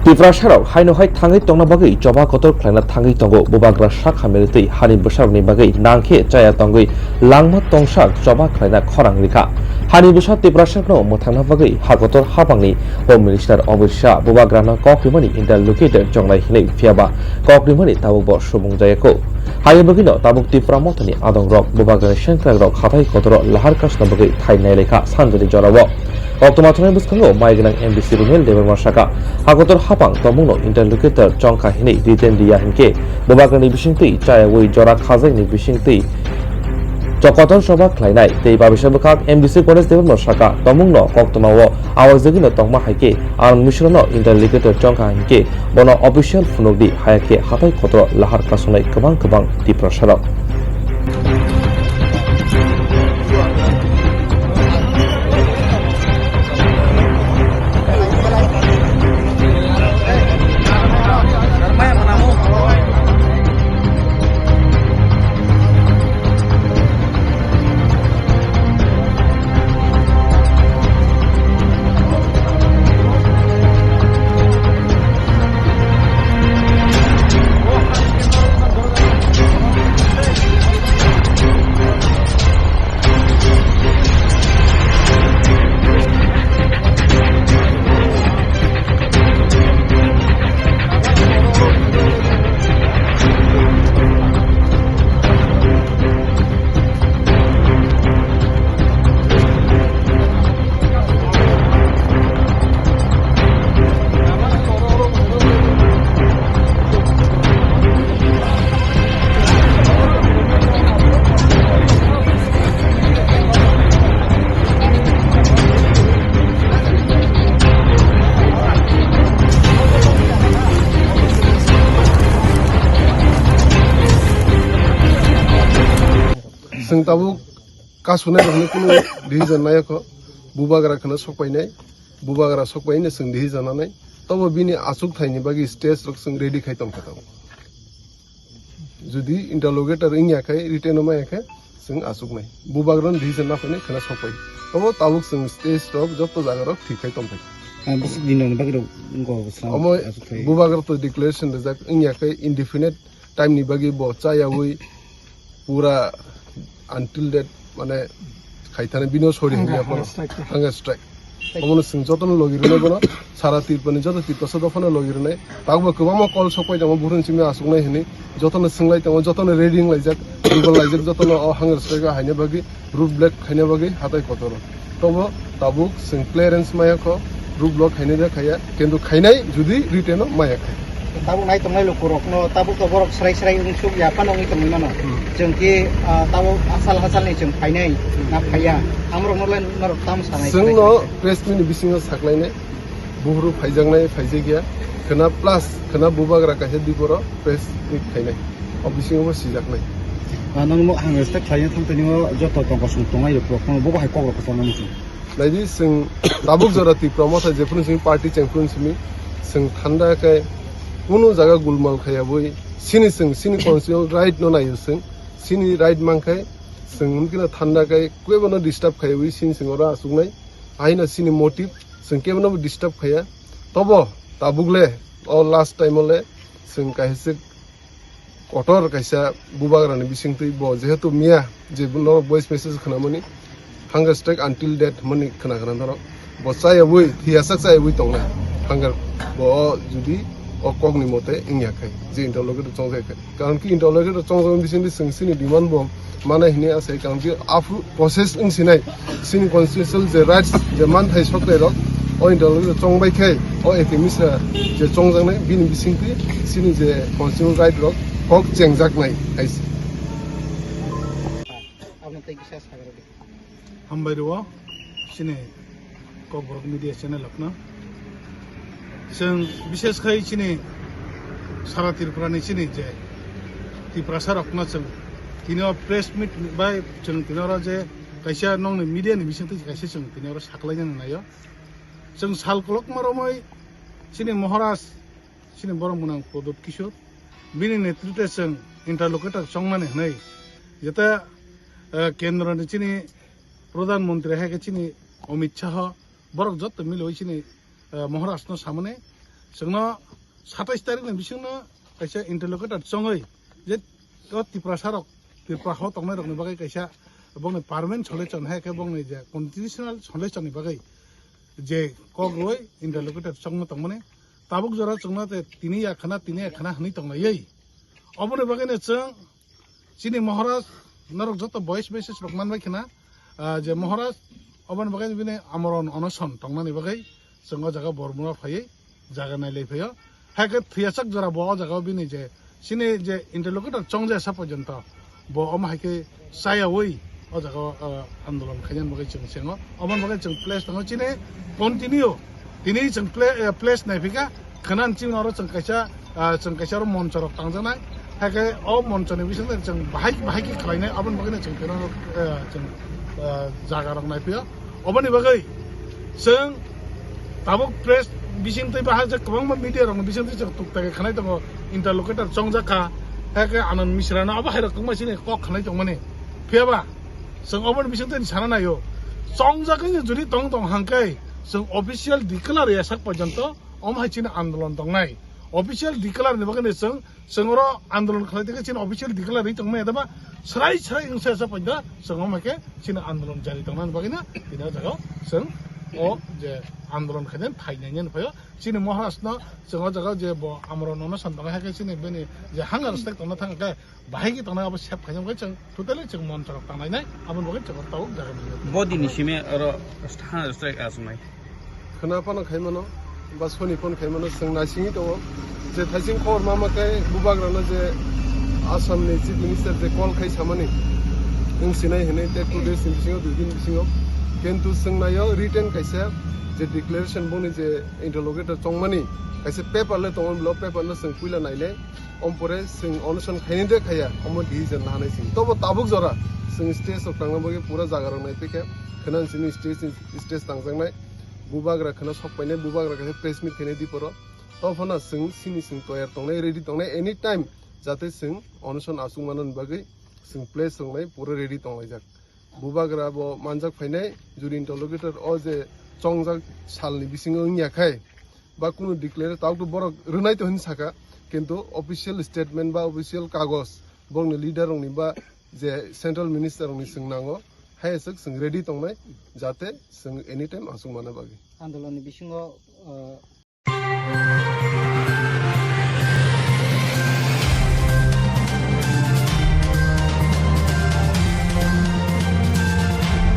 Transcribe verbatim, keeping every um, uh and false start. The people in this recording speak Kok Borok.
Tiprasarok haino hai thangwi tongna bagwi choba kotor khlaina thangwi tongo. Bubagra sak hamya twi hani bwsarokni bagwi nangkhe chaya tongwi langma tongsak choba khlaina khorang rikha. Hani bwsa Tiprasarokno mwthangna bagwi ha kotor habangni Home Minister Amit Shah Bubagrano kok rimani interlocutor chongnai hinwi, phiyaba kok rimani tabukbo subung jayako. Hayung bagwino tabuk Tipra Mothani adongrok, Bubagrani sengkrakrok hathai kotoro lahar kasna bagwi thai nailaikha sanjani jorao. Koktwma thunai bwskango mai gwnang M D C Runel Debbarma saka, hakotor hapang tongmungno interlocutor chongkha hinwi written riya hinkhe, Bubagrani bisingtwi chayawi jora khajakni bisingtwi chokotor choba khlainai tei babisa bwkhak M D C Ganesh Debbarma saka tongmungno koktwmao awajagwino tongma hai khe ang misrono interlocutor chongkha hinkhe bono official phunukdi, haya khe hathai kotoro lahar kasongnai kwbang kwbang Tiprasarok. Chwng tabuk kasunai rokni kunu decision nai kho, bubagra kheno sokpainai, bubagra sokpaino chwng decision nanai, tobo bini achuk thaini bagwi stage rok chwng ready khai tongkha tabuk. Jodi interlocutor wngya khe, written o maya khe, chwng achuknai. Bubagrano decision na phainai kheno sokpai. Tobo tabuk chwng stage rok joto jaga rok thik khai tongphai. Ah, bwswk din rokni bagwi rok wngkha slam Omo achuk khai. Bubagra to declaration rijak wngya khe indefinite time ni bagwi bo chayawi pura until that mane khaithani bino sori hwnwi Hunger, aphano hunger strike. Hunger strike. Omono chwng jotono logi rwnai bono, sara Tripurani joto Tiprasa dophano logi rwnai. Takbo kwbangma call sokpai tongo, buphuruni simi achuknai hwnwi. Jotono swnglaio, jotono ready wnglaijak, Google laijak, jotono o hunger strike o haina bagwi, road block khaina bagwi hatai kotoro. Tobo tabuk chwng clearance maya kho, road block khaina de khaya, kintu khainai jodi written o maya khe. Tabuk nai tongnai lukurokno, tabuk to borok srai srai wngsuk ya phano wngwi tongwi mano. Hmm. Chwng khe, ah, tabuk asal hasalni chwng phainai, Hmm. na phaiya. Amorokno lai norok tamo sanai Chwngno sanai. Press meet ni bisingo saklainai, buphuru phaijaknai, phaijakya, khwna plus, khwna bubagra kaisa diporo press meet khainai. O bisingo bo sijaknai. Ah, nang mo hunger strike khlaina thang tini o joto tongkosong tongnai rok, bobo hai kok rok kwchangma muchung. Naidi, chwng tabuk jora Tipra Motha jephuru chwng party chengphuru simi chwng thanda khe kunu jaga gulmal khayabwi sini chwng sini constitutional right no naio chwng sini right mankhai chwng mungkino thanda khe kwbangno disturb khayabwi sini chwng oro achuknai. Haino sini motive chwng kebono disturb khaya. Tobo tabuk le o last time o le chwng kaisa kotor kaisa bubagrani bisingtwi bo jehetu miya je norok voice message khwnamani hunger strike until death hwnmani khwna khwna norok bo chayabwi thiyasak chayabwi tongnai hunger bo jodi o kokni mote wngya khai je interlocutor chongjak khai karon ki interlocutor chongjak bisingtwi chwng chini demand bo manai hwnwi asai karon ki aphuru process wng sinai. Chini constitutional je rights je manthai soknai rok o interlocutor chongbai khe o A K Misra je chongjaknai bini bisingtwi chini je constitutional right rok kok chengjaknai hai se. Hambai rwo chini Kokborok media channel rokno. Chwng bishes khai chini sara Tripura ni chini je Tiprasa rokno chwng tini o press meet bai chwng tini oro je kaisa nokni media ni bisingtwi kaisa chwng tini oro saklainani naio. Chwng sal kolokma romwi chini Maharaj, chini borok mwnang Pradyot Kishore, bini netritwe chwng interlocutor chongnani hwnwi, jeta, eh, kendro ni chini Pradhan Mantri hai khe chini Amit Shah, borok jotto milwi chini, eh, Maharaj no samani Chwngno satais tarikni bisingno kaisa interlocutor chongwi je o Tiprasarok, Tripura ho tongnairokni bagwi kaisa bongni permanent solution hai khe bongni je constitutional solution ni bagwi je kok rwui interlocutor chongma tongmani tabuk jora chwngno te tini ya khna, tini ya khna hwnwi tonglaiwi. Oboni bagwino chwng chini Maharaj norok joto voice message rok manbai khna, ah, je Maharaj oboni bagwi bini amorno onoson tongnani bagwi chwng o jaga Bormura phaiwi jaga nailai phaio. Hai khe thwiyasak jora bo o jaga o bini je chini je interlocutor chongjaya sa porjonto bo omo hai khe chayawi o jaga o, ah, andolon khainani bagwi chwng sengo. Oboni bagwi chwng place tongo chini continue. Tini chwng pla-, eh, place naiphika, khwnani chini oro chwng kaisa, ah, chwng kaisa oro moncho rok tangjaknai. Hai khe o moncho ni bisingtwi chwng bahai, bahai khe khlainai, aboni bagwino chwng tini oro, eh, chwng, ah, jaga rok naiphio. Oboni bagwi chwng tabuk press bisingtwi bahai je kwbangma media rokni bisingtwi chwng tukta khe khanai tongo, interlocutor chongjak kha. Hai khe Anand Misra no abo hai rok tongma chini kok khanai tongmani. Phiyaba chwng oboni bisingtwi sana naio. Chongjak khe jodi tong tong hangkai chwng official declare ya sak porjonto omo hai chini andolon tongnai. Official declare ni bagwi chwng, chwng oro andolon khlai tongkhe chini official declare ri tongmani adaba srai srai wngsa sa porjonto chwng omo hai khe chini andolon jari tongnani bagwi na tini o jaga o chwng o je andolon khainani phainani phaio. Chini Maharaj no chwng o jaga o je bo amorno onoson tongnai hai khe chini bini je hunger strike tongna thang khe bahai khe tongnai abo sep khainai bagwi chwng totally chwng moncho rok tanglainai, aboni bagwi chwng tabuk jaga nangya. Bo dini simi oro hunger strike achuknai. Khwna phano khaimano, ba soni phano khaimano, chwng naisingwi tongo. Je thaising khobor mama khe bubagrano je Assam ni Chief Minister je call khai samani, wng sinai hinwi tei two days ni bisingo, dui din bisingo. Kintu chwng naio written kaisa je declaration boni je interlocutor chongmani kaisa paper le tongo, bwlai o paper no chwng puila naile. Ompore chwng onoson khaini de khaya, omo decision lahanai chwng. Tobo tabuk jora chwng stage rok tangna bagwi pura jaga rok naiphikhe, khwnani simi stage, stage tangjaknai. Bubagra khwna sok painai, bubagra khe press meet khainai diporo. Tophano chwng sini chwng toyar tongnai, ready tongnai, any time jate chwng onoson achuk manani bagwi chwng place tongnai, pura ready tonglaijak. Bubagra bo manjak phainai, jodi interlocutor o je chongjak salni bisingo wngya khai, ba kunu declare tabuk to borok rwnai to hin saka, kintu official statement ba official kagoj borokni leader rokni ba je central minister rokni chwng nango, hai aswk chwng ready tongnai, jate chwng anytime achuk manna bagwi. Andolonni bisingo, uh,